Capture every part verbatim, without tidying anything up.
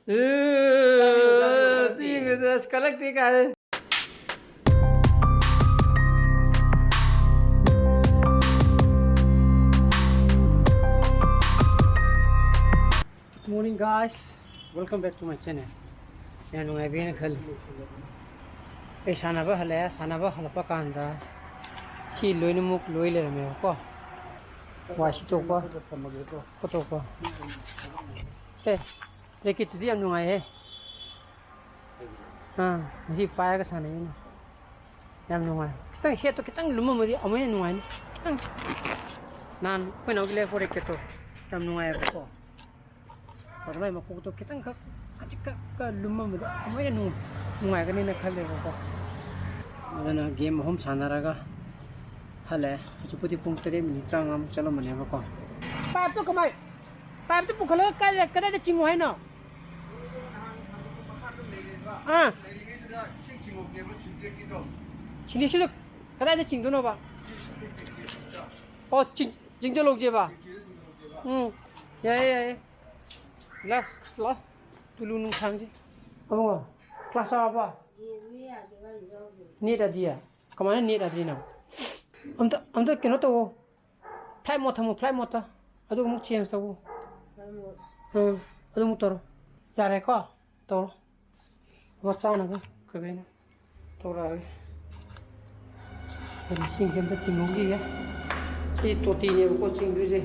ꯆꯥꯕꯤꯌꯨ, ꯆꯥꯕꯤꯌꯨ, ꯀꯜꯂꯛꯇꯦ꯫ ꯇꯤꯡꯕꯗ ꯑꯁ ꯀꯜꯂꯛꯇꯦ ꯀꯥꯏ꯫ Good morning, guys. Welcome back to my channel. ꯌꯥꯝ ꯅꯨꯡꯉꯥꯏꯕꯤꯅ ꯈꯜꯂꯤ꯫ ꯑꯩ ꯁꯥꯟꯅꯕ ꯍꯜꯂꯛꯑꯦ꯫ ꯁꯥꯟꯅꯕ ꯍꯜꯂꯛꯄ ꯀꯥꯟꯗ ꯁꯤ ꯂꯣꯏꯅꯃꯛ ꯂꯣꯏ ꯂꯩꯔꯝꯃꯦꯕꯀꯣ꯫ ꯋꯥꯏ ꯁꯤꯠꯇꯣꯛꯄ, ꯈꯣꯠꯇꯣꯛꯄ꯫ ꯑꯦ, ꯔꯦꯀꯦꯠꯇꯨꯗꯤ ꯌꯥꯝ ꯅꯨꯡꯉꯥꯏꯍꯦ꯫ ꯑꯥ, ꯉꯁꯤ ꯄꯥꯏꯔꯒ ꯁꯥꯟꯅꯩꯅꯦ꯫ ꯌꯥꯝ ꯅꯨꯡꯉꯥꯏ꯫ ꯈꯤꯇꯪ ꯍꯦꯠꯇꯣ ꯈꯤꯇꯪ ꯂꯨꯝꯃꯝꯃꯗꯤ ꯑꯃꯨꯛ ꯍꯦꯟꯅ ꯅꯨꯡꯉꯥꯏꯅꯤ꯫ ꯈꯤꯇꯪ꯫ ꯅꯍꯥꯟ ꯑꯩꯈꯣꯏ ꯅꯥꯎꯒꯤ ꯂꯩꯔꯛꯄ ꯔꯦꯀꯦꯠꯇꯣ ꯌꯥꯝ ꯅꯨꯡꯉꯥꯏꯌꯦꯕꯀꯣ꯫ ꯑꯗꯨꯃꯥꯏ ꯃꯀꯣꯛꯇꯣ ꯈꯤꯇꯪꯈꯛ, ꯈꯖꯤꯛꯈꯛꯀ ꯂꯨꯝꯃꯝꯕꯗꯣ ꯑꯃꯨꯛ ꯍꯦꯟꯅ ꯅꯨꯡ-, ꯅꯨꯡꯉꯥꯏꯒꯅꯤꯅ ꯈꯜꯂꯦꯕꯀꯣ꯫ ꯑꯗꯨꯅ ꯒꯦꯝ ꯑꯍꯨꯝ ꯁꯥꯟꯅꯔꯒ ꯍꯜꯂꯛꯑꯦ꯫ ꯍꯧꯖꯤꯛꯄꯨꯗꯤ ꯄꯨꯡ ꯇꯔꯦꯠ ꯃꯤꯅꯤꯠ ꯇꯔꯥꯃꯉꯥꯃꯨꯛ ꯆꯠꯂꯝꯃꯅꯦꯕꯀꯣ꯫ ꯄꯥꯏꯞꯇꯣ ꯀꯃꯥꯏ-, ꯄꯥꯏꯞꯇꯣ ꯄꯨꯈꯠꯂꯒ ꯀꯥꯏꯗ, ꯀꯗꯥꯏꯗ ꯆꯤꯡꯉꯨ ꯍꯥꯏꯅꯣ? ꯑꯥ꯫ ꯁꯤꯟꯇꯦꯛꯁꯇꯨꯗ ꯀꯗꯥꯏꯗ ꯆꯤꯡꯗꯣꯏꯅꯣꯕ? ꯑꯣ, ꯆꯤꯡ-, ꯆꯤꯡꯁꯤꯜꯍꯧꯁꯦꯕ꯫ ꯎꯝ, ꯌꯥꯏꯌꯦ, ꯌꯥꯏꯌꯦ꯫ ꯒ꯭ꯂꯥꯁ ꯂꯥꯛꯑꯣ꯫ ꯇꯨꯂꯨ ꯅꯨꯡ ꯊꯥꯡꯁꯤ꯫ ꯑꯕꯨꯡꯉꯣ, ꯀ꯭ꯂꯥꯁ ꯆꯥꯔꯕꯣ? ꯅꯦꯠ ꯌꯥꯗꯤꯌꯦ? ꯀꯃꯥꯏꯅ ꯅꯦꯠ ꯌꯥꯗ꯭ꯔꯤꯅꯣ? ꯑꯝꯇ, ꯑꯝꯇ ꯀꯩꯅꯣ ꯇꯧꯋꯣ꯫ ꯐ꯭ꯂꯥꯏꯠ ꯃꯣꯗ ꯊꯝꯃꯣ, ꯐ꯭ꯂꯥꯏꯠ ꯃꯣꯗꯇ꯫ ꯑꯗꯨꯒ ꯑꯃꯨꯛ ꯆꯦꯟꯖ ꯇꯧꯋꯣ꯫ ꯎꯝ, ꯑꯗꯨ ꯑꯃꯨꯛ ꯇꯧꯔꯣ꯫ ꯌꯥꯔꯦꯀꯣ? ꯇꯧꯔꯣ꯫ ꯂꯨꯄꯥ ꯆꯥꯅꯕ ꯀꯩꯀꯩꯅꯣ ꯇꯧꯔꯛꯑꯒꯦ꯫ ꯑꯗꯨ ꯁꯤꯡꯁꯦ ꯑꯝꯇ ꯆꯤꯡꯍꯧꯈꯤꯒꯦ꯫ ꯁꯤ ꯇꯣꯇꯤꯅꯦꯕꯀꯣ ꯆꯤꯡꯗꯣꯏꯁꯦ꯫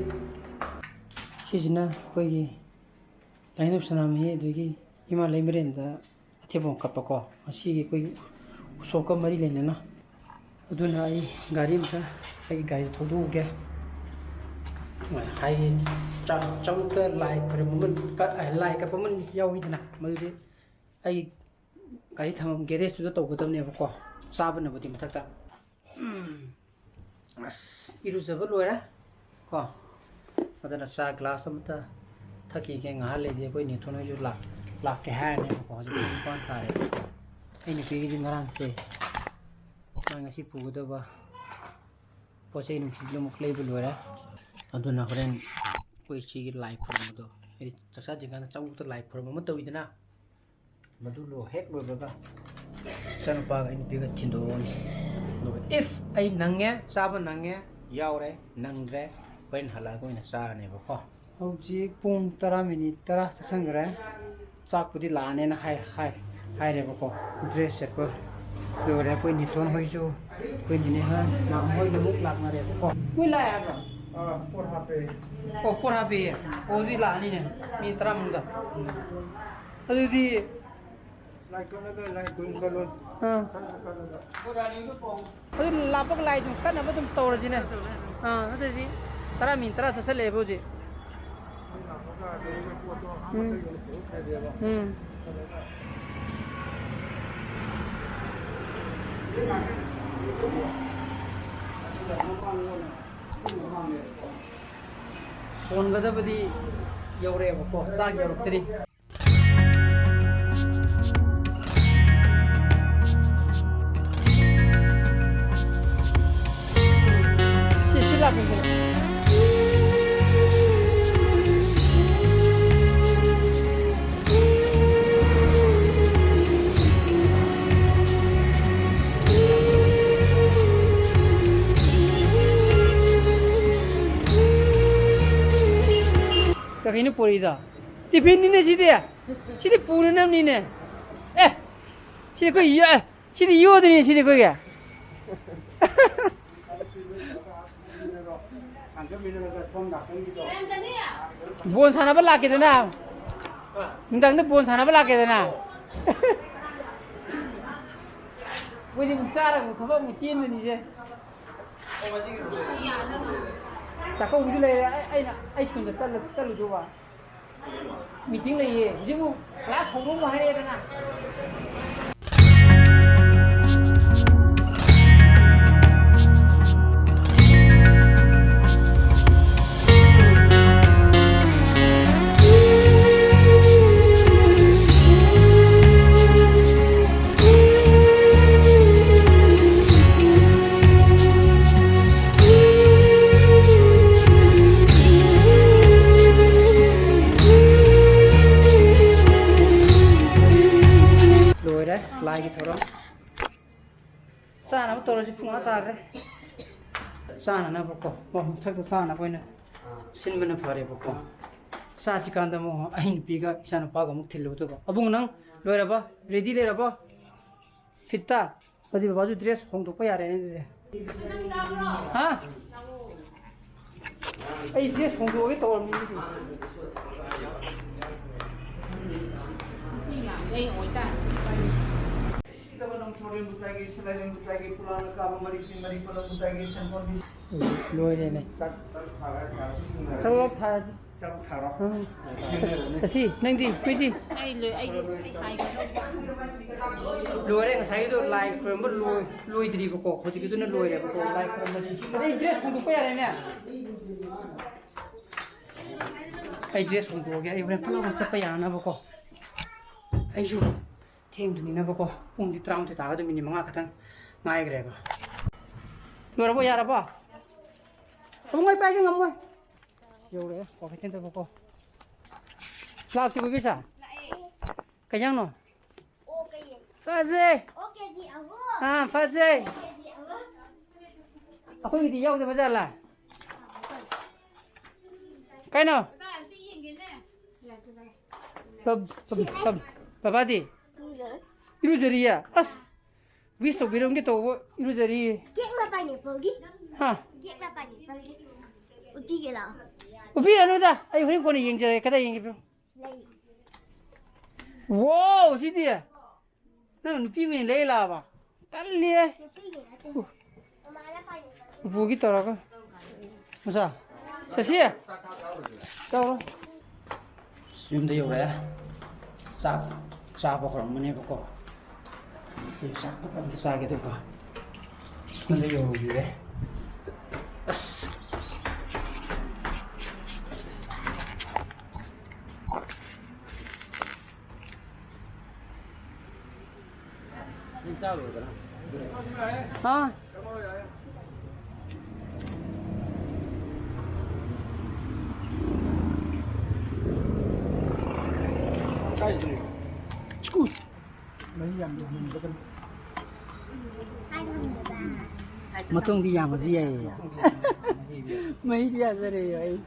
ꯁꯤꯁꯤꯅ ꯑꯩꯈꯣꯏꯒꯤ ꯂꯥꯏꯅꯤꯡꯊꯧ ꯁꯅꯥꯃꯍꯤ ꯑꯗꯒꯤ ꯏꯃꯥ ꯂꯩꯃꯔꯦꯟꯗ ꯑꯊꯦꯟꯕ ꯑꯃ ꯀꯠꯄꯀꯣ꯫ ꯉꯁꯤꯒꯤ ꯑꯩꯈꯣꯏꯒꯤ ꯎꯁꯣꯞꯀ ꯃꯔꯤ ꯂꯩꯅꯅ꯫ ꯑꯗꯨꯅ ꯑꯩ ꯒꯥꯔꯤ ꯑꯝꯇ, ꯑꯩꯒꯤ ꯒꯥꯔꯤꯗ ꯊꯧꯗꯣꯛꯎꯒꯦ꯫ ꯍꯥꯏꯗꯤ ꯆꯥꯛ ꯆꯥꯛꯇ ꯂꯥꯏ ꯈꯣꯏꯔꯝꯕ ꯑꯃ ꯀꯠ-, ꯂꯥꯏ ꯀꯠꯄ ꯑꯃ ꯌꯥꯎꯋꯤꯗꯅ, ꯃꯗꯨꯗꯤ ꯑꯩ ꯒꯥꯔꯤ ꯊꯝꯐꯝ ꯒꯦꯔꯦꯖꯇꯨꯗ ꯇꯧꯒꯗꯕꯅꯦꯕꯀꯣ, ꯆꯥꯕꯅꯕꯨꯗꯤ ꯃꯊꯛꯇ꯫ ꯎꯝ꯫ ꯑꯁ, ꯏꯔꯨꯖꯕ ꯂꯣꯏꯔꯦ ꯀꯣ꯫ ꯑꯗꯨꯅ ꯆꯥ ꯒ꯭ꯂꯥꯁ ꯑꯃꯇ ꯊꯛꯈꯤꯒꯦ꯫ ꯉꯥꯏꯍꯥꯛ ꯂꯩꯔꯗꯤ ꯑꯩꯈꯣꯏ ꯅꯦꯊꯣꯟ ꯍꯣꯏꯁꯨ ꯂꯥꯛ-, ꯂꯥꯛꯀꯦ ꯍꯥꯏꯔꯅꯦꯕꯀꯣ꯫ ꯍꯧꯖꯤꯛ ꯄꯨꯡ ꯅꯤꯄꯥꯟ ꯇꯥꯔꯦ꯫ ꯑꯩ ꯅꯨꯄꯤꯒꯤꯗꯤ ꯉꯔꯥꯡꯁꯦ ꯃꯥ ꯉꯁꯤ ꯄꯨꯒꯗꯕ ꯄꯣꯠ ꯆꯩ ꯅꯨꯡꯁꯤꯠ ꯑꯃꯨꯛ ꯂꯩꯕ ꯂꯣꯏꯔꯦ꯫ ꯑꯗꯨꯅ ꯍꯣꯔꯦꯟ ꯑꯩꯈꯣꯏ ꯏꯆꯦꯒꯤ ꯂꯥꯏ ꯈꯨꯔꯨꯝꯕꯗꯣ ꯑꯩ ꯆꯥꯛ ꯆꯥꯗ꯭ꯔꯤꯀꯥꯟꯗ ꯆꯥꯛꯂꯨꯛꯇ ꯂꯥꯏ ꯈꯨꯔꯨꯝꯕ ꯑꯃ ꯇꯧꯋꯤꯗꯅ, ꯃꯗꯨ ꯂꯣ-, ꯍꯦꯛ ꯂꯣꯏꯕꯒ ꯏꯆꯥꯅꯨꯄꯥꯒ ꯑꯩ ꯅꯨꯄꯤꯒ ꯊꯤꯟꯗꯣꯔꯛꯑꯅꯤ꯫ ꯑꯗꯨꯒ if ꯑꯩ ꯅꯪꯉꯦ, ꯆꯥꯕ ꯅꯪꯉꯦ, ꯌꯥꯎꯔꯦ, ꯅꯪꯗ꯭ꯔꯦ, ꯍꯣꯔꯦꯟ ꯍꯜꯂꯛꯑꯒ ꯑꯣꯏꯅ ꯆꯥꯔꯅꯦꯕꯀꯣ꯫ ꯍꯧꯖꯤꯛ ꯄꯨꯡ ꯇꯔꯥ ꯃꯤꯅꯤꯠ ꯇꯔꯥ ꯆꯠꯁꯟꯈ꯭ꯔꯦ꯫ ꯆꯥꯛꯄꯨꯗꯤ ꯂꯥꯛꯑꯅꯦꯅ ꯍꯥꯏ-, ꯍꯥꯏ-, ꯍꯥꯏꯔꯦꯕꯀꯣ꯫ Dress ꯁꯦꯠꯄ ꯂꯣꯏꯔꯦ꯫ ꯑꯩꯈꯣꯏ ꯅꯤꯇꯣꯟ ꯍꯣꯏꯁꯨ, ꯑꯩꯈꯣꯏ ꯅꯤꯅꯦ ꯍꯣꯏ, ꯃꯥꯝ ꯍꯣꯏꯗ ꯑꯃꯨꯛ ꯂꯥꯛꯅꯔꯦꯕꯀꯣ꯫ ꯃꯣꯏ ꯂꯥꯛꯑꯦ ꯍꯥꯏꯕ꯭ꯔꯣ? ꯑꯥ, ꯄꯣꯠ ꯍꯥꯞꯄꯦ꯫ ꯑꯣ, ꯄꯣꯠ ꯍꯥꯞꯄꯦꯌꯦ꯫ ꯑꯣ, ꯑꯗꯨꯗꯤ ꯂꯥꯛꯑꯅꯤꯅꯦ, ꯃꯤ ꯇꯔꯥ ꯃꯅꯨꯡꯗ꯫ ꯑꯗꯨꯗꯤ ꯂꯥꯏ ꯀꯠꯂꯒ ꯂꯥꯏ ꯈꯨꯔꯨꯝ ꯀꯠꯂꯣ꯫ ꯑꯥ꯫ ꯑꯗꯨ ꯂꯥꯞꯄꯒ ꯂꯥꯏ ꯑꯗꯨꯝ ꯀꯠꯅꯕ ꯑꯗꯨꯝ ꯇꯧꯔꯁꯤꯅꯦ꯫ ꯑꯥ, ꯅꯠꯇ꯭ꯔꯗꯤ ꯇꯔꯥ ꯃꯤꯅꯤꯠ ꯇꯔꯥ ꯆꯠꯁꯜꯂꯛꯑꯦꯕ ꯍꯧꯖꯤꯛ꯫ ꯎꯝ꯫ ꯎꯝ꯫ ꯁꯣꯟꯒꯗꯕꯗꯤ ꯌꯧꯔꯛꯑꯦꯕꯀꯣ, ꯆꯥꯛ ꯌꯧꯔꯛꯇ꯭ꯔꯤ꯫ ꯁꯤ, ꯁꯤ ꯂꯥꯛꯄꯤꯁꯤꯔ? ꯀꯔꯤꯅꯣ ꯄꯨꯔꯤꯗꯣ? ꯇꯤꯐꯤꯟꯅꯤꯅꯦ ꯁꯤꯗꯤ꯫ ꯁꯤꯗꯤ ꯄꯨꯅꯅꯕꯅꯤꯅꯦ꯫ ꯑꯦ, ꯁꯤꯗꯤ ꯑꯩꯈꯣꯏ ꯌꯣ-, ꯑꯦ, ꯁꯤꯗꯤ ꯌꯣꯗꯅꯤ ꯁꯤꯗꯤ ꯑꯩꯈꯣꯏꯒꯤ꯫ ꯕꯣꯜ ꯁꯥꯟꯅꯕ ꯂꯥꯛꯀꯦꯗꯅ꯫ ꯅꯨꯡꯗꯥꯡꯗ ꯕꯣꯜ ꯁꯥꯟꯅꯕ ꯂꯥꯛꯀꯦꯗꯅ꯫ ꯃꯣꯏꯗꯤ ꯑꯃꯨꯛ ꯆꯥꯔꯒ ꯑꯃꯨꯛ ꯊꯕꯛ ꯑꯃꯨꯛ ꯆꯦꯟꯕꯅꯤꯁꯦ꯫ ꯆꯥꯛꯀꯧꯕꯁꯨ ꯂꯩꯔꯦ꯫ ꯑꯩ, ꯑꯩꯅ, ꯑꯩ ꯁꯣꯝꯗ ꯆꯠꯂ-, ꯆꯠꯂꯨꯗꯧꯕ꯫ ꯃꯤꯇꯤꯡ ꯂꯩꯌꯦ꯫ ꯍꯧꯖꯤꯛ ꯑꯃꯨꯛ ꯀ꯭ꯂꯥꯁ ꯍꯧꯔꯣ ꯑꯃꯨꯛ ꯍꯥꯏꯔꯛꯑꯦꯗꯅ꯫ ꯍꯥꯏꯒꯦ ꯊꯧꯔꯝ꯫ ꯆꯥꯅꯕ ꯇꯧꯔꯁꯤ, ꯄꯨꯡ ꯑꯥ ꯇꯥꯈ꯭ꯔꯦ꯫ ꯆꯥꯅꯅꯕꯀꯣ, ꯑꯣ, ꯃꯊꯛꯇ ꯆꯥꯅꯕ ꯑꯣꯏꯅ ꯁꯤꯟꯕꯅ ꯐꯔꯦꯕꯀꯣ꯫ ꯆꯥꯁꯤ ꯀꯥꯟꯗ ꯑꯃꯨꯛ ꯑꯩ ꯅꯨꯄꯤꯒ ꯏꯆꯥ ꯅꯨꯄꯥꯒ ꯑꯃꯨꯛ ꯊꯤꯜꯂꯨꯗꯧꯕ꯫ ꯑꯕꯨꯡ, ꯅꯪ ꯂꯣꯏꯔꯕ? ꯔꯦꯗꯤ ꯂꯩꯔꯕꯣ? ꯐꯤꯠꯇ? ꯑꯗꯨꯗꯤ ꯕꯕꯥꯁꯨ ꯗ꯭ꯔꯦꯁ ꯍꯣꯡꯗꯣꯛꯄ ꯌꯥꯔꯦꯅꯦ ꯑꯗꯨꯗꯤ꯫ ꯍꯥ? ꯑꯩ ꯗ꯭ꯔꯦꯁ ꯍꯣꯡꯗꯣꯛꯑꯒꯦ ꯇꯧꯔꯝꯃꯤꯅꯤ꯫ ꯂꯣꯏꯔꯦꯅꯦ꯫ ꯆꯠꯂꯣ ꯊꯥꯔꯁꯤ꯫ ꯎꯝ꯫ ꯑꯁꯤ, ꯅꯪꯗꯤ, ꯀꯨꯏꯗꯤ? ꯑꯩ ꯂꯣꯏ-, ꯑꯩꯗꯤ, ꯑꯩ ꯍꯥꯏꯒꯦ꯫ ꯂꯣꯏꯔꯦ, ꯉꯁꯥꯏꯒꯤꯗꯣ ꯂꯥꯏ ꯈꯨꯔꯨꯝꯕ ꯂꯣꯏ-, ꯂꯣꯏꯗ꯭ꯔꯤꯕꯀꯣ꯫ ꯍꯧꯖꯤꯛꯀꯤꯗꯨꯅ ꯂꯣꯏꯔꯦꯕꯀꯣ, ꯂꯥꯏ ꯈꯨꯔꯨꯝꯕꯁꯤ꯫ ꯑꯗꯩ ꯗ꯭ꯔꯦꯁ ꯍꯣꯡꯗꯣꯛꯄ ꯌꯥꯔꯦꯅꯦ꯫ ꯑꯩ ꯗ꯭ꯔꯦꯁ ꯍꯣꯡꯗꯣꯛꯑꯒꯦ, ꯑꯩ ꯍꯣꯔꯦꯟ ꯄꯨꯂꯞ ꯆꯠꯄ ꯌꯥꯅꯕꯀꯣ꯫ ꯑꯩꯁꯨ ꯊꯦꯡꯗꯣꯏꯅꯤꯅꯕꯀꯣ, ꯄꯨꯡꯗꯤ ꯇꯔꯥꯃꯥꯊꯣꯏ ꯇꯥꯒꯗꯣꯏ, ꯃꯤꯅꯤꯠ ꯃꯉꯥ ꯈꯛꯇꯪ ꯉꯥꯏꯈ꯭ꯔꯦꯕ꯫ ꯂꯣꯏꯔꯕꯣ? ꯌꯥꯔꯕꯣ? ꯑꯃꯨꯛ ꯑꯩ ꯄꯥꯏꯒꯦ ꯉꯝꯃꯣꯏ꯫ ꯌꯧꯔꯛꯑꯦ, ꯀ꯭ꯋꯥꯀꯩꯊꯦꯜꯗꯕꯀꯣ꯫ ꯂꯥꯛꯇ꯭ꯔꯤꯕꯣ, ꯏꯕꯦꯆꯥ? ꯀꯩ ꯏꯟꯖꯥꯡꯅꯣ? ꯑꯣ, ꯀꯩ ꯌꯦꯟ? ꯐꯖꯩ꯫ ꯑꯣ, ꯀꯦ ꯖꯤ ꯑꯍꯨꯝ꯫ ꯑꯥ, ꯐꯖꯩ꯫ ꯀꯦ ꯖꯤ ꯑꯃ꯫ ꯑꯩꯈꯣꯏꯒꯤꯗꯤ ꯌꯥꯎꯗꯕ ꯖꯥꯠꯂꯥ? ꯀꯩꯅꯣ? ꯕꯕꯥꯗꯤ? ꯏꯔꯨꯖꯔꯦ꯫ ꯏꯔꯨꯖꯔꯤꯌꯦ? ꯑꯁ, ꯋꯤꯁ ꯇꯧꯕꯤꯔꯝꯒꯦ ꯇꯧꯕ, ꯏꯔꯨꯖꯔꯤꯌꯦ꯫ ꯀꯦꯛꯅ ꯄꯥꯏꯅꯦꯄꯜꯒꯤ? ꯍꯥ? ꯀꯦꯛꯅ ꯄꯥꯏꯅꯦꯄꯜꯒꯤ? ꯎꯠꯄꯤꯒꯦ ꯂꯥꯛꯑꯣ꯫ ꯎꯠꯄꯤꯔꯅꯨꯗ, ꯑꯩ ꯍꯣꯔꯦꯟ ꯀꯣꯟꯅ ꯌꯦꯡꯖꯔꯒꯦ, ꯀꯗꯥꯏ ꯌꯦꯡꯒꯦ? ꯂꯩ꯫ ꯋꯥꯎ, ꯁꯤꯗꯤ ꯅꯪ ꯅꯨꯄꯤ ꯑꯣꯏꯅ ꯂꯩ ꯂꯥꯛꯑꯕ? ꯇꯜꯂꯤꯍꯦ꯫ ꯅꯨꯄꯤꯒꯤ ꯅꯠꯇꯦ꯫ ꯎ-, ꯃꯃꯥꯅ ꯄꯥꯏꯅꯦꯄꯜ꯫ ꯎꯄꯨꯒꯤ ꯇꯧꯔꯒ꯫ ꯃꯆꯥ, ꯁꯁꯤ, ꯇꯧꯔꯣ꯫ ꯌꯨꯝꯗ ꯌꯧꯔꯛꯑꯦ꯫ ꯆꯥꯛ ꯆꯥꯕ ꯍꯧꯔꯝꯃꯅꯦꯕꯀꯣ꯫ ꯑꯩ ꯆꯥꯛ ꯐꯠ ꯑꯝꯇ ꯆꯥꯒꯦ ꯇꯧꯕ꯫ ꯁ꯭ꯀꯨꯜꯗ ꯌꯧꯔꯨꯕꯤꯔꯦ꯫ ꯑꯁ꯫ ꯍꯥ? ꯁ꯭ꯀꯨꯜ꯫ ꯃꯍꯤ ꯌꯥꯝ ꯌꯥꯝꯍꯟꯒꯗꯕꯅꯤ꯫ ꯃꯇꯨꯡꯗꯤ ꯌꯥꯝꯃꯁꯨ ꯌꯥꯏꯌꯦ꯫ ꯃꯍꯤꯗꯤ ꯌꯥꯖꯔꯦ ꯑꯩ꯫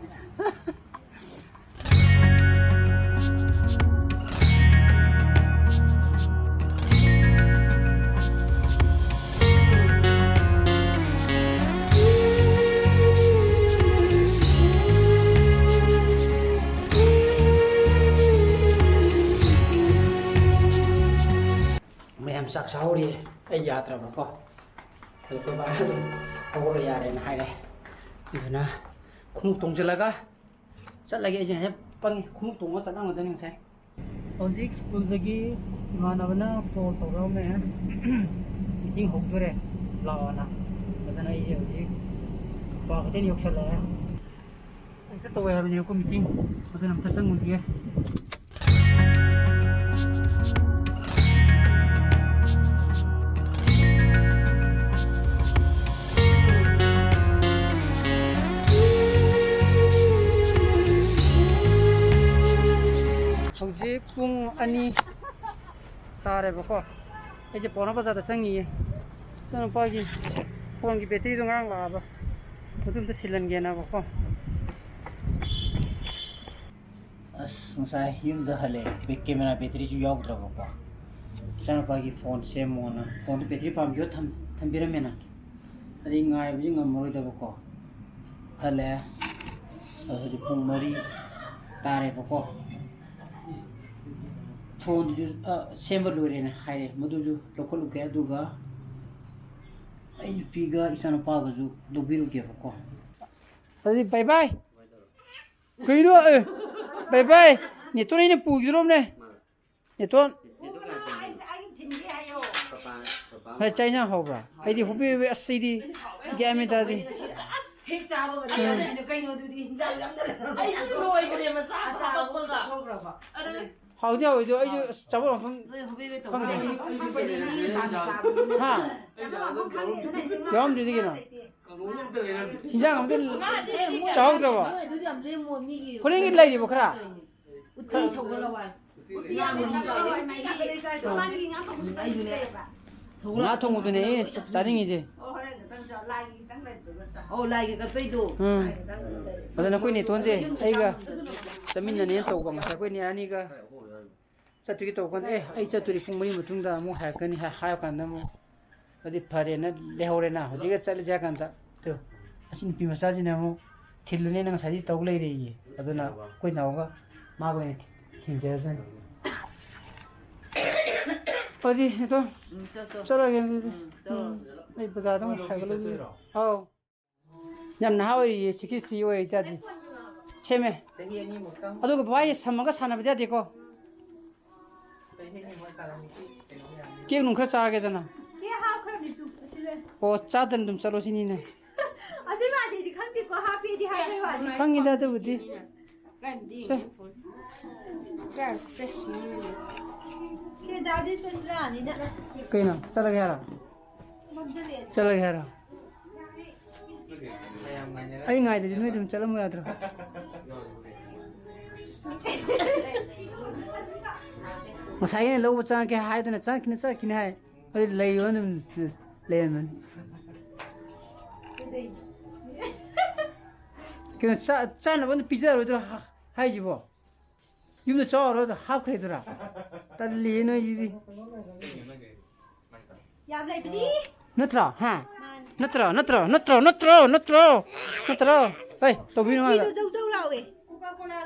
ꯃꯌꯥꯝ ꯆꯥꯛ ꯆꯥꯍꯧꯔꯤ꯫ ꯑꯩ ꯌꯥꯗ꯭ꯔꯕꯀꯣ꯫ ꯑꯗꯨ ꯑꯩꯈꯣꯏ ꯕꯥꯅ ꯑꯗꯨꯝ ꯍꯧꯒꯠꯂꯣ ꯌꯥꯔꯦꯅ ꯍꯥꯏꯔꯦ꯫ ꯑꯗꯨꯅ ꯈꯣꯡꯎꯞ ꯇꯣꯡꯁꯤꯜꯂꯒ ꯆꯠꯂꯒꯦ꯫ ꯑꯩꯁꯦ ꯍꯦꯛ ꯄꯪꯉꯤ, ꯈꯣꯡꯎꯞ ꯇꯣꯡꯉꯒ ꯆꯠꯂꯝꯒꯗꯣꯏꯅꯤ ꯉꯁꯥꯏ꯫ ꯍꯧꯖꯤꯛ ꯁ꯭ꯀꯨꯜꯗꯒꯤ ꯏꯃꯥꯟꯅꯕꯅ ꯀꯣꯜ ꯇꯧꯔꯛꯑꯝꯃꯦ, ꯃꯤꯇꯤꯡ ꯍꯧꯗꯣꯔꯦ ꯂꯥꯛꯑꯣꯅ꯫ ꯑꯗꯨꯅ ꯑꯩꯁꯦ ꯍꯧꯖꯤꯛ ꯀ꯭ꯋꯥꯀꯩꯊꯦꯜ ꯌꯧꯁꯜꯂꯛꯑꯦ꯫ ꯍꯦꯛꯇ ꯇꯧꯋꯦ ꯍꯥꯏꯕꯅꯦ ꯑꯩꯈꯣꯏ ꯃꯤꯇꯤꯡ, ꯑꯗꯨꯅ ꯑꯝꯇ ꯆꯪꯉꯨꯒꯦ꯫ ꯍꯧꯖꯤꯛ ꯄꯨꯡ ꯑꯅꯤ ꯇꯥꯔꯦꯕꯀꯣ꯫ ꯑꯩꯁꯦ ꯄꯥꯎꯅꯥ ꯕꯖꯥꯔꯗ ꯆꯪꯉꯤꯌꯦ꯫ ꯏꯆꯥꯅꯨꯄꯥꯒꯤ ꯐꯣꯟꯒꯤ ꯕꯦꯇ꯭ꯔꯤꯗꯣ ꯉꯔꯥꯡ ꯂꯥꯛꯑꯕ, ꯑꯗꯨ ꯑꯝꯇ ꯁꯤꯜꯍꯟꯒꯦꯅꯕꯀꯣ꯫ ꯑꯁ, ꯉꯁꯥꯏ ꯌꯨꯝꯗ ꯍꯜꯂꯛꯑꯦ, ꯕꯦꯛ ꯀꯦꯃꯦꯔꯥ ꯕꯦꯇ꯭ꯔꯤꯁꯨ ꯌꯥꯎꯗ꯭ꯔꯕꯀꯣ꯫ ꯏꯆꯥꯅꯨꯄꯥꯒꯤ ꯐꯣꯟ ꯁꯦꯝꯃꯣꯅ ꯐꯣꯟꯗꯣ ꯕꯦꯇ꯭ꯔꯤ ꯄꯥꯝꯕꯤꯌꯣ ꯊꯝ-, ꯊꯝꯕꯤꯔꯝꯃꯦꯅ꯫ ꯑꯗꯩ ꯉꯥꯏꯕꯁꯤ ꯉꯝꯃꯔꯣꯏꯗꯕꯀꯣ꯫ ꯍꯜꯂꯛꯑꯦ꯫ ꯑꯗꯣ ꯍꯧꯖꯤꯛ ꯄꯨꯡ ꯃꯔꯤ ꯇꯥꯔꯦꯕꯀꯣ꯫ ꯐꯣꯟꯗꯨꯁꯨ, ꯑ, ꯁꯦꯝꯕ ꯂꯣꯏꯔꯦꯅ ꯍꯥꯏꯔꯦ꯫ ꯃꯗꯨꯁꯨ ꯂꯧꯈꯠꯂꯨꯒꯦ, ꯑꯗꯨꯒ ꯑꯩ ꯅꯨꯄꯤꯒ ꯏꯆꯥꯅꯨꯄꯥꯒꯁꯨ ꯂꯧꯕꯤꯔꯨꯒꯦꯕꯀꯣ꯫ ꯑꯗꯨꯗꯤ bye bye꯫ ꯀꯩꯅꯣ? ꯑꯦ, bye bye꯫ ꯅꯦꯇꯣꯟ ꯑꯩꯅ ꯄꯨꯈꯤꯗ꯭ꯔꯣꯕꯅꯦ꯫ ꯅꯦꯇꯣꯟ꯫ ꯍꯥꯏ, ꯆꯥꯛ ꯏꯟꯁꯥꯡ ꯍꯧꯕ꯭ꯔꯥ? ꯑꯩꯗꯤ ꯍꯣꯕꯦ ꯍꯣꯕꯦ, ꯑꯁ, ꯑꯩꯗꯤ ꯒ꯭ꯌꯥꯟ ꯃꯦꯟ ꯇꯥꯗꯦ꯫ ꯍꯦꯛ ꯆꯥꯕꯒ ꯆꯥꯗꯣꯏꯅꯦ ꯀꯩꯅꯣ ꯑꯗꯨꯗꯤ? ꯍꯤꯟꯖꯥꯡ ꯑꯝꯇ ꯂꯩꯔꯝꯃꯣꯏ꯫ ꯑꯩꯁꯨ ꯂꯣꯏꯈ꯭ꯔꯦꯕ, ꯆꯥ ꯑꯆꯥꯕ ꯆꯥꯕ ꯆꯥꯊꯣꯛꯈ꯭ꯔꯕ? ꯑꯗꯨ ꯍꯥꯎꯗꯤ ꯍꯥꯎꯋꯦ ꯑꯗꯣ ꯑꯩꯁꯨ ꯆꯥꯐꯝ ꯂꯥꯛꯐꯝ ꯅꯣꯏ ꯍꯣꯕꯦ ꯍꯣꯕꯦ ꯇꯧꯕ ꯈꯪꯗꯦ꯫ ꯃꯥꯜꯂꯦ꯫ ꯑꯩꯈꯣꯏꯗꯤ ꯃꯤ ꯍꯥꯟꯅ ꯆꯥꯕꯅꯤꯅ꯫ ꯍꯥ? ꯆꯥꯐꯝ ꯈꯪꯗꯦꯗꯅ ꯌꯦꯡꯉꯣ꯫ ꯌꯥꯎꯔꯝꯗ꯭ꯔꯗꯤ ꯀꯩꯅꯣ? ꯍꯤꯟꯖꯥꯡ ꯑꯝꯇ ꯆꯥꯍꯧꯗ꯭ꯔꯕꯣ? ꯃꯣꯏ ꯑꯗꯨꯗꯤ ꯌꯥꯝ ꯂꯦꯝꯃꯣ, ꯃꯤꯒꯤ ꯍꯣꯔꯦꯟꯒꯤ ꯂꯩꯔꯤꯕꯣ ꯈꯔ? ꯎꯇꯤ ꯁꯧꯒꯠꯂ ꯋꯥꯏ꯫ ꯉꯥ ꯊꯣꯡꯕꯗꯨꯅꯦ ꯑꯩꯅ ꯆꯥꯅꯤꯡꯉꯤꯁꯦ꯫ ꯑꯧ, ꯂꯥꯏꯒꯤ ꯀꯠꯄꯩꯗꯣ꯫ ꯎꯝ꯫ ꯑꯗ ꯅꯈꯣꯏ ꯅꯦꯇꯣꯟꯁꯦ ꯑꯩꯒ ꯆꯠꯃꯤꯟꯅꯅꯦꯅ ꯇꯧꯕ, ꯉꯁꯥꯏ ꯑꯩꯈꯣꯏ ꯅꯦ ꯑꯅꯤꯒ ꯆꯠꯇꯨꯒꯤ ꯇꯧꯕ ꯀꯥꯟꯗ, "ꯑꯦ, ꯑꯩ ꯆꯠꯇꯣꯔꯤ, ꯄꯨꯡ ꯃꯔꯤ ꯃꯇꯨꯡꯗ ꯑꯃꯨꯛ ꯍꯥꯏꯔꯛꯀꯅꯤ" ꯍꯥꯏ-, ꯍꯥꯏꯔ ꯀꯥꯟꯗ ꯑꯃꯨꯛ, ꯑꯗꯨꯗꯤ ꯐꯔꯦꯅ ꯂꯩꯍꯧꯔꯦꯅ, ꯍꯧꯖꯤꯛꯀ ꯆꯠꯂꯁꯦ ꯍꯥꯏ ꯀꯥꯟꯗ, ꯇꯨ, ꯑꯁꯤ ꯅꯨꯄꯤ ꯃꯆꯥꯁꯤꯅ ꯑꯃꯨꯛ ꯊꯤꯜꯂꯨꯅꯦꯅ ꯉꯁꯥꯏꯗꯤ ꯇꯧ ꯂꯩꯔꯦꯌꯦ꯫ ꯑꯗꯨꯅ ꯑꯩꯈꯣꯏ ꯅꯥꯎꯒ ꯃꯥꯒ ꯑꯣꯏꯅ ꯊꯤꯟꯖꯔꯁꯅꯤ꯫ ꯑꯗꯨꯗꯤ ꯅꯦꯇꯣꯟ, ꯎꯝ, ꯆꯠ, ꯆꯠ꯫ ꯆꯠꯂꯒꯦ ꯑꯗꯨꯗꯤ꯫ ꯎꯝ, ꯆꯠꯂꯣ꯫ ꯎꯝ, ꯑꯩ ꯕꯖꯥꯔꯗ ꯑꯃꯨꯛ ꯍꯥꯏꯒꯠꯂꯨꯒꯦ꯫ ꯑꯧ꯫ ꯌꯥꯝ ꯅꯍꯥ ꯑꯣꯏꯔꯤꯌꯦ, ꯁꯤꯛꯁꯇꯤ ꯊ꯭ꯔꯤ ꯑꯣꯏꯔꯤꯇꯥꯗꯤ꯫ ꯁꯦꯝꯃꯦ꯫ ꯆꯍꯤ ꯑꯅꯤꯃꯨꯛꯇꯪ꯫ ꯑꯗꯨꯒ ꯕꯕꯥ, ꯑꯩ ꯁꯝꯃꯒ ꯁꯥꯟꯅꯕꯗꯤ ꯌꯥꯗꯦꯀꯣ꯫ ꯆꯍꯤ ꯑꯅꯤꯃꯨꯛ ꯀꯥꯔꯝꯃꯤ꯫ ꯀꯦꯛ ꯅꯨꯡ ꯈꯔ ꯆꯥꯒꯦꯗꯅ꯫ ꯀꯦꯛ ꯍꯥꯞꯈ꯭ꯔꯕꯅꯤ ꯇꯨ, ꯑꯁꯤ ꯂꯩ꯫ ꯑꯣ, ꯆꯥꯗꯅ ꯑꯗꯨꯝ ꯆꯠꯂꯣ ꯁꯤꯅꯤꯅꯦ꯫ ꯑꯗꯨꯏ ꯋꯥꯗꯤꯗꯤ ꯈꯪꯗꯦꯀꯣ, ꯍꯥꯞꯄꯦꯗꯤ ꯍꯥꯏꯕꯩ ꯋꯥꯅꯤ꯫ ꯈꯪꯉꯤꯗ ꯑꯗꯨꯕꯨꯗꯤ꯫ ꯁꯦ꯫ ꯁꯦ, ꯗꯥꯗꯤ ꯆꯠꯂꯅꯤꯗ꯫ ꯀꯩꯅꯣ? ꯆꯠꯂꯒꯦ ꯍꯥꯏꯔꯣ? ꯃꯝꯁꯤꯜꯂꯛꯑꯦ꯫ ꯆꯠꯂꯒꯦ ꯍꯥꯏꯔꯣ? ꯑꯩ ꯉꯥꯏꯗꯗꯤ ꯅꯣꯏ ꯑꯗꯨꯝ ꯆꯠꯂꯝꯃꯨ ꯌꯥꯗ꯭ꯔꯣ? ꯉꯁꯥꯏ ꯑꯩꯅ ꯂꯧꯕ ꯆꯪꯉꯛꯀꯦ ꯍꯥꯏꯗꯅ ꯆꯪꯉꯛꯈꯤꯅꯤ, ꯆꯪꯉꯛꯈꯤꯅꯤ ꯍꯥꯏ꯫ ꯑꯩ ꯂꯩꯌꯣ ꯑꯗꯨꯝ ꯂꯩꯔꯝꯃꯅꯤ꯫ ꯀꯩꯅꯣ ꯆꯥ-, ꯆꯥꯅꯕ ꯑꯝꯇ ꯄꯤꯖꯔꯣꯏꯗ꯭ꯔꯣ ꯍꯥ-, ꯍꯥꯏꯁꯤꯕꯣ? ꯌꯨꯝꯗ ꯆꯥꯎꯔꯣ ꯑꯗꯣ ꯍꯥꯞꯈ꯭ꯔꯦꯗꯨꯔꯥ? ꯇꯜꯂꯤꯌꯦ ꯅꯣꯏꯁꯤꯗꯤ꯫ ꯌꯥꯝ ꯂꯩꯕꯅꯤ꯫ ꯅꯠꯇ꯭ꯔꯣ? ꯍꯥ? ꯃꯥꯅꯤ꯫ ꯅꯠꯇ꯭ꯔꯣ? ꯅꯠꯇ꯭ꯔꯣ? ꯅꯠꯇ꯭ꯔꯣ? ꯅꯠꯇ꯭ꯔꯣ? ꯅꯠꯇ꯭ꯔꯣ? ꯅꯠꯇ꯭ꯔꯣ? ꯍꯩ, ꯇꯧꯕꯤꯅꯨ ꯍꯥꯏꯕ꯫ ꯐꯤꯗꯣ ꯖꯧ ꯖꯧ ꯂꯥꯎꯋꯦ꯫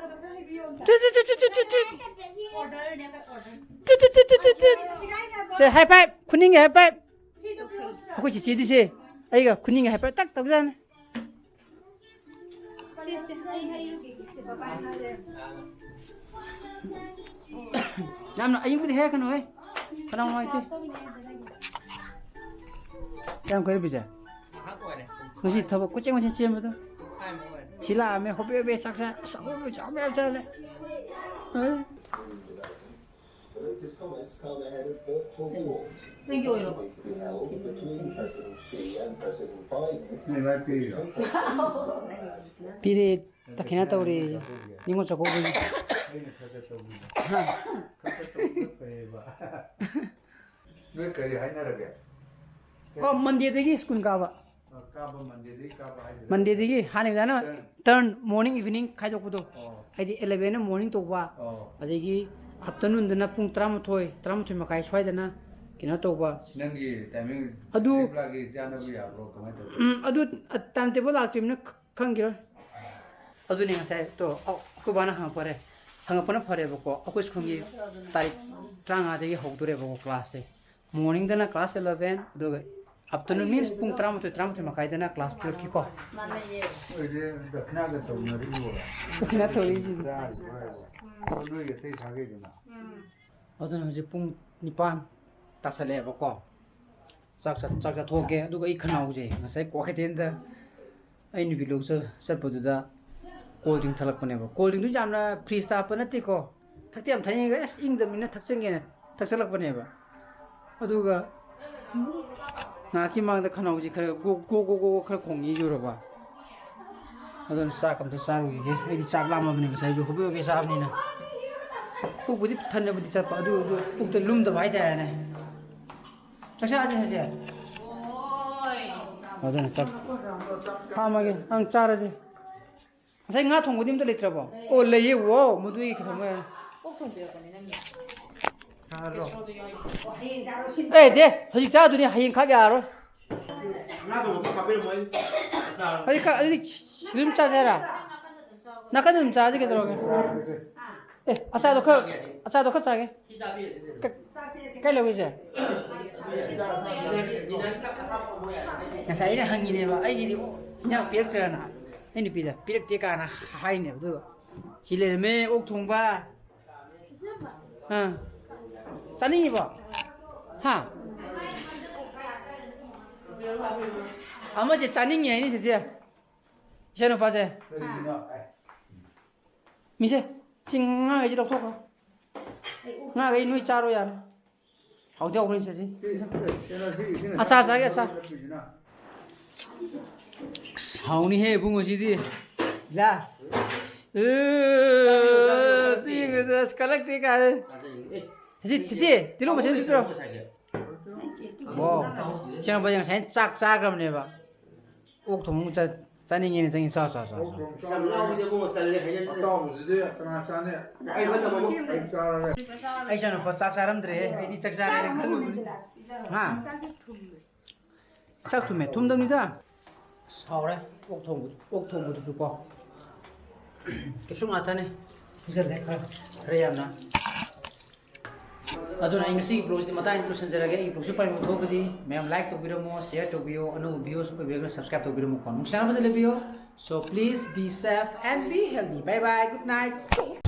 ꯇꯨ, ꯇꯨ, ꯇꯨ, ꯇꯨ, ꯇꯨ, ꯇꯨ꯫ ꯇꯨ, ꯇꯨ, ꯇꯨ, ꯇꯨ, ꯇꯨ꯫ ꯁꯦ, high five, ꯈꯨꯅꯤꯡꯒꯤ high five꯫ ꯑꯩꯈꯣꯏ ꯆꯤꯆꯦꯗꯤ ꯁꯦ, ꯑꯩꯒ ꯈꯨꯅꯤꯡꯒꯤ high five ꯇꯛ ꯇꯧꯖꯥꯠꯅꯤ꯫ ꯁꯦ, ꯁꯦ, ꯑꯩ ꯍꯩꯔꯨꯒꯦ, ꯁꯦ, ꯕꯕꯥ ꯉꯥꯏꯔꯦ꯫ ꯌꯥꯝꯅ ꯑꯌꯤꯡꯕꯗꯤ ꯍꯦꯛꯀꯅꯨꯍꯦ꯫ ꯈꯅꯥꯎ ꯅꯨꯡꯉꯥꯏꯇꯦ꯫ ꯀꯌꯥꯝ ꯀꯨꯏꯔꯦ ꯕꯤꯖꯦ? ꯉꯁꯤ ꯊꯕꯛ ꯀꯣꯏꯆꯦꯟ ꯀꯣꯏꯆꯦꯟ ꯆꯦꯟꯕꯗꯣ꯫ ꯁꯤ ꯂꯥꯛꯑꯝꯃꯦ, ꯍꯣꯕꯦ ꯍꯣꯕꯦ ꯆꯥꯛ ꯆꯥ-, ꯑꯁ, ꯑꯍꯥꯎꯕ ꯆꯥꯕ ꯌꯥꯝ ꯆꯥꯔꯦ꯫ ꯑ꯫ ꯅꯪꯒꯤ ꯑꯣꯏꯔꯣ? ꯅꯣꯏ ꯃꯥ ꯄꯤꯔꯤꯔꯣ? ꯄꯤꯔꯦ꯫ ꯗꯈꯤꯅꯥ ꯇꯧꯔꯤ꯫ ꯅꯤꯉꯣꯜ ꯆꯥꯛꯀꯧꯕꯒꯤ꯫ ꯑꯩꯅ ꯈꯔ ꯈꯔ ꯇꯧꯕꯤꯕ꯫ ꯈꯔ ꯈꯔ ꯇꯧꯕꯤꯕ ꯐꯩꯌꯦꯕ꯫ ꯅꯣꯏ ꯀꯔꯤ ꯍꯥꯏꯅꯔꯒꯦ? ꯑꯣ, ꯃꯟꯗꯦꯗꯒꯤ ꯁ꯭ꯀꯨꯜ ꯀꯥꯕ꯫ ꯑ, ꯀꯥꯕ ꯃꯟꯗꯦꯗꯒꯤ ꯀꯥꯕ ꯍꯥꯏꯗꯣꯏꯔꯥ? ꯃꯟꯗꯦꯗꯒꯤ ꯍꯥꯟꯅ ꯑꯣꯖꯥꯅ Turn. ꯇꯔꯟ ꯃꯣꯔꯅꯤꯡ ꯏꯚꯤꯅꯤꯡ ꯈꯥꯏꯗꯣꯛꯄꯗꯣ꯫ ꯑꯣ꯫ ꯍꯥꯏꯗꯤ ꯑꯦꯂꯚꯦꯟꯅ ꯃꯣꯔꯅꯤꯡ ꯇꯧꯕ, ꯑꯣ꯫ ꯑꯗꯒꯤ ꯑꯥꯐꯇꯔꯅꯨꯟꯗꯅ ꯄꯨꯡ ꯇꯔꯥꯃꯥꯊꯣꯏ, ꯇꯔꯥꯃꯥꯊꯣꯏ ꯃꯈꯥꯏ ꯁ꯭ꯋꯥꯏꯗꯅ ꯀꯩꯅꯣ ꯇꯧꯕ꯫ ꯅꯪꯒꯤ ꯇꯥꯏꯃꯤꯡ ꯑꯗꯨ ꯂꯤꯛꯂꯥꯒꯤ ꯆꯥꯅꯕ ꯌꯥꯕ꯭ꯔꯣ? ꯀꯃꯥꯏꯅ ꯇꯧꯒꯦ? ꯎꯝ, ꯑꯗꯨ ꯇꯥꯏꯝ ꯇꯦꯕꯜ ꯂꯥꯛꯇ꯭ꯔꯤꯕꯅꯤꯅ ꯈ-, ꯈꯪꯈꯤꯔꯣꯏ꯫ ꯑꯗꯨꯅꯦ ꯉꯁꯥꯏ ꯇꯣ, ꯑꯧ, ꯑꯩꯈꯣꯏ ꯕꯥꯅ ꯍꯪꯉꯛꯄꯔꯦ, ꯍꯪꯉꯛꯄꯅ ꯐꯔꯦꯕꯀꯣ꯫ ꯑꯩꯈꯣꯏ ꯁ꯭ꯀꯨꯜꯒꯤ ꯇꯥꯔꯤꯛ ꯇꯔꯥꯃꯉꯥꯗꯒꯤ ꯍꯧꯗꯣꯔꯦꯕꯀꯣ ꯀ꯭ꯂꯥꯁꯁꯦ꯫ ꯃꯣꯔꯅꯤꯡꯗꯅ ꯀ꯭ꯂꯥꯁ ꯑꯦꯂꯚꯦꯟ, ꯑꯗꯨꯒ ꯑꯥꯐꯇꯔꯅꯨꯟ ꯃꯤꯟꯁ ꯄꯨꯡ ꯇꯔꯥꯃꯥꯊꯣꯏ, ꯇꯔꯥꯃꯥꯊꯣꯏ ꯃꯈꯥꯏꯗꯅ ꯀ꯭ꯂꯥꯁ ꯇꯨꯌꯦꯜꯐꯀꯤꯀꯣ꯫ ꯃꯥꯟꯅꯩꯌꯦ꯫ ꯑꯩꯈꯣꯏꯗꯤ ꯗꯈꯤꯅꯥꯒ ꯇꯧꯅꯔꯤꯕꯣ? ꯗꯈꯤꯅꯥ ꯇꯧꯔꯤꯁꯤꯗꯤ꯫ ꯆꯥꯔꯤꯕꯣ ꯍꯥꯏꯕꯣ? ꯅꯣꯏꯒꯤ ꯑꯇꯩ ꯁꯥꯒꯩꯗꯨꯅ? ꯑꯗꯨꯅ ꯍꯧꯖꯤꯛ ꯄꯨꯡ ꯅꯤꯄꯥꯟ ꯇꯥꯁꯜꯂꯛꯑꯦꯕꯀꯣ꯫ ꯆꯥꯛ ꯆꯥ-, ꯆꯥꯛ ꯆꯥꯊꯣꯛꯀꯦ꯫ ꯑꯗꯨꯒ ꯑꯩ ꯈꯅꯥꯎꯁꯦ ꯉꯁꯥꯏ ꯀ꯭ꯋꯥꯀꯩꯊꯦꯜꯗ ꯑꯩ ꯅꯨꯄꯤ ꯂꯧ ꯆꯠ-, ꯆꯠꯄꯗꯨꯗ ꯀꯣꯜ ꯗ꯭ꯔꯤꯡ ꯊꯛꯂꯛꯄꯅꯦꯕ꯫ ꯀꯣꯜ ꯗ꯭ꯔꯤꯡꯗꯨ ꯌꯥꯝꯅ ꯐ꯭ꯔꯤꯖꯇ ꯍꯥꯞꯄ ꯅꯠꯇꯦꯀꯣ꯫ ꯊꯛꯇꯤ ꯌꯥꯝ ꯊꯛꯅꯤꯡꯉꯦ, ꯑꯁ, ꯏꯪꯗꯕꯅꯤꯅ ꯊꯛꯆꯟꯒꯦꯅ ꯊꯛꯆꯜꯂꯛꯄꯅꯦꯕ꯫ ꯑꯗꯨꯒ ꯉꯥꯏꯍꯥꯛꯀꯤ ꯃꯥꯡꯗ ꯈꯅꯥꯎꯁꯤ ꯈꯔ ꯒꯣ ꯒꯣ ꯒꯣ ꯒꯣ ꯈꯔ ꯈꯣꯡꯉꯛꯏ ꯌꯨꯔꯕ꯫ ꯑꯗꯨꯅ ꯆꯥꯛ ꯑꯝꯇ ꯆꯥꯔꯨꯈꯤꯒꯦ꯫ ꯑꯩꯗꯤ ꯆꯥꯛ ꯂꯥꯝꯃꯕꯅꯦ ꯉꯁꯥꯏꯁꯨ ꯍꯣꯕꯦ ꯍꯣꯕꯦ ꯆꯥꯕꯅꯤꯅ꯫ ꯄꯨꯛꯄꯨꯗꯤ ꯊꯟꯅꯕꯨꯗꯤ ꯆꯠꯄ, ꯑꯗꯨ ꯑꯣꯏꯔꯁꯨ ꯄꯨꯛꯇ ꯂꯨꯝꯗꯕ ꯍꯥꯏꯇꯥꯔꯦꯅꯦ꯫ ꯆꯥꯛ ꯆꯥꯔꯁꯦ ꯍꯧꯖꯤꯛ꯫ ꯑꯗꯨꯅ ꯆꯥꯛ ꯈꯥꯝꯃꯒꯦ, ꯑꯪ ꯆꯥꯔꯁꯦ꯫ ꯉꯁꯥꯏ ꯉꯥ ꯊꯣꯡꯕꯗꯤ ꯑꯝꯇ ꯂꯩꯇ꯭ꯔꯕꯣ? ꯑꯣ, ꯂꯩꯌꯦ꯫ ꯋꯥꯎ, ꯃꯗꯨꯒꯤ ꯊꯝꯃꯣ ꯌꯥꯔꯦ꯫ ꯑꯣꯛ ꯊꯣꯡꯕꯤꯔꯛꯄꯅꯦ ꯅꯪꯒꯤ꯫ ꯁꯥꯗ꯭ꯔꯣ? ꯀꯦꯁꯔꯣꯜꯗꯣ ꯌꯥꯎꯏ꯫ ꯑꯦ, ꯗꯦ, ꯍꯧꯖꯤꯛ ꯆꯥꯗꯨꯅꯤ, ꯍꯌꯦꯡ ꯈꯥꯛ ꯌꯥꯔꯣꯏ꯫ ꯉꯥ ꯊꯣꯡꯕ ꯑꯝꯇ ꯀꯥꯞꯄꯤꯔꯝꯃꯣ ꯑꯩ ꯆꯥꯔꯣ꯫ ꯍꯧꯖꯤꯛ ꯈꯥꯛ, ꯍꯧꯖꯤꯛ ꯑꯗꯨꯝ ꯆꯥꯁꯦ ꯍꯥꯏꯔ? ꯅꯥꯀꯟꯗ ꯑꯗꯨꯝ ꯆꯥꯒꯦ ꯀꯩꯗꯧꯔꯒꯦ? ꯑꯦ, ꯑꯆꯥꯗꯣ ꯈꯔ, ꯑꯆꯥꯗꯣ ꯈꯔ ꯆꯥꯒꯦ꯫ ꯁꯤ ꯆꯥꯕꯤꯔꯗꯤ ꯂꯣꯏꯔꯦ꯫ ꯀ-, ꯀꯩ ꯂꯧꯔꯤꯁꯦ? ꯉꯁꯥꯏ ꯑꯩꯅ ꯍꯪꯉꯤꯅꯦꯕ, ꯑꯩꯒꯤꯗꯤ ꯑꯣ, ꯏꯟꯖꯥꯡ ꯄꯤꯔꯛꯇ꯭ꯔꯦꯅ꯫ ꯑꯩ ꯅꯨꯄꯤꯗ ꯄꯤꯔꯛꯇꯦ ꯀꯥꯏꯅ ꯍꯥꯏꯅꯦꯕ, ꯑꯗꯨꯒ ꯁꯤ ꯂꯩꯔꯝꯃꯦ, ꯑꯣꯛ ꯊꯣꯡꯕ꯫ ꯑꯥ꯫ ꯆꯥꯅꯤꯡꯉꯤꯕꯣ? ꯍꯥ? ꯑꯃꯁꯦ ꯆꯥꯅꯤꯡꯉꯤ ꯍꯥꯏꯅꯤ, ꯆꯦꯆꯦ꯫ ꯏꯆꯥꯅꯨꯄꯥꯁꯦ꯫ ꯃꯤꯁꯦ, ꯁꯤ ꯉꯥꯈꯩꯁꯤ ꯂꯧꯊꯣꯛꯈ꯭ꯔꯣ꯫ ꯉꯥꯈꯩ ꯅꯣꯏ ꯆꯥꯔꯣ ꯌꯥꯔꯦ꯫ ꯍꯥꯎꯗꯤ ꯍꯥꯎꯕꯅꯤ, ꯆꯦꯆꯦ꯫ ꯑꯆꯥ ꯆꯥꯒꯦ, ꯑꯆꯥ꯫ ꯑꯁ, ꯍꯥꯎꯅꯤꯍꯦ ꯏꯕꯨꯡꯉꯣ ꯁꯤꯗꯤ꯫ ꯂꯥ꯫ ꯀꯜꯂꯛꯇꯦ ꯀꯥꯏ꯫ ꯆꯤꯆꯦ, ꯆꯤꯆꯦ, ꯇꯤꯜꯍꯧ ꯃꯆꯦꯠ ꯑꯝꯇ ꯄꯤꯔꯣ꯫ ꯋꯥꯎ꯫ ꯏꯆꯦꯅ ꯉꯁꯥꯏ ꯆꯥꯛ ꯆꯥꯈ꯭ꯔꯕꯅꯦꯕ꯫ ꯑꯣꯛ ꯊꯣꯡꯕ ꯑꯃꯨꯛ ꯆꯥ-, ꯆꯥꯅꯤꯡꯉꯦꯅ ꯆꯪꯉꯤ꯫ ꯆꯥ, ꯆꯥ, ꯆꯥ, ꯆꯥ꯫ ꯌꯥꯝ ꯌꯥꯎꯕꯗꯤ ꯑꯃꯨꯛ ꯇꯜꯂꯦ, ꯍꯩꯅꯗ꯭ꯔꯦ꯫ ꯑꯇꯥꯎꯕꯁꯤꯗꯤ ꯀꯅꯥ ꯆꯥꯅꯤ? ꯑꯩ ꯈꯛꯇ ꯑꯃꯨꯛ ꯑꯩ ꯆꯥꯔꯒꯦ꯫ ꯑꯩ ꯏꯆꯥꯅꯨꯄꯥ ꯆꯥꯛ ꯆꯥꯔꯝꯗ꯭ꯔꯦ꯫ ꯑꯩꯗꯤ ꯆꯥꯛ ꯆꯥꯔꯦꯅ ꯈꯜꯂꯨꯕꯅꯤ꯫ ꯍꯥ? ꯆꯥꯛ ꯊꯨꯝꯃꯦ꯫ ꯊꯨꯝꯗꯕꯅꯤꯗ꯫ ꯑꯁ, ꯍꯥꯎꯔꯦ꯫ ꯑꯣꯛ ꯊꯣꯡꯕꯗꯨ, ꯑꯣꯛ ꯊꯣꯡꯕꯗꯨꯁꯨ ꯀꯣ꯫ ꯀꯩꯁꯨ ꯉꯥꯛꯇꯅꯦ꯫ ꯄꯤꯖꯜꯂꯦ ꯈꯔ, ꯈꯔ ꯌꯥꯝꯅ꯫ ꯑꯗꯨꯅ ꯑꯩ ꯉꯁꯤꯒꯤ vlogꯁꯤꯗꯤ ꯃꯇꯥꯡꯁꯤꯗ ꯂꯣꯏꯁꯤꯟꯖꯔꯒꯦ꯫ ꯑꯩꯒꯤ vlogꯁꯤ ꯄꯥꯝꯕꯤꯕ ꯊꯣꯛꯑꯒꯗꯤ ꯃꯌꯥꯝ like ꯇꯧꯕꯤꯔꯝꯃꯣ, share ꯇꯧꯕꯤꯌꯣ, ꯑꯅꯧꯕ viewers ꯑꯣꯏꯕꯤꯔꯒꯅ subscribe ꯇꯧꯕꯤꯔꯝꯃꯨꯀꯣ꯫ ꯅꯨꯡꯁꯤꯅꯕꯁꯦ ꯂꯩꯕꯤꯌꯣ꯫ So please be safe and be healthy. Bye bye, good night.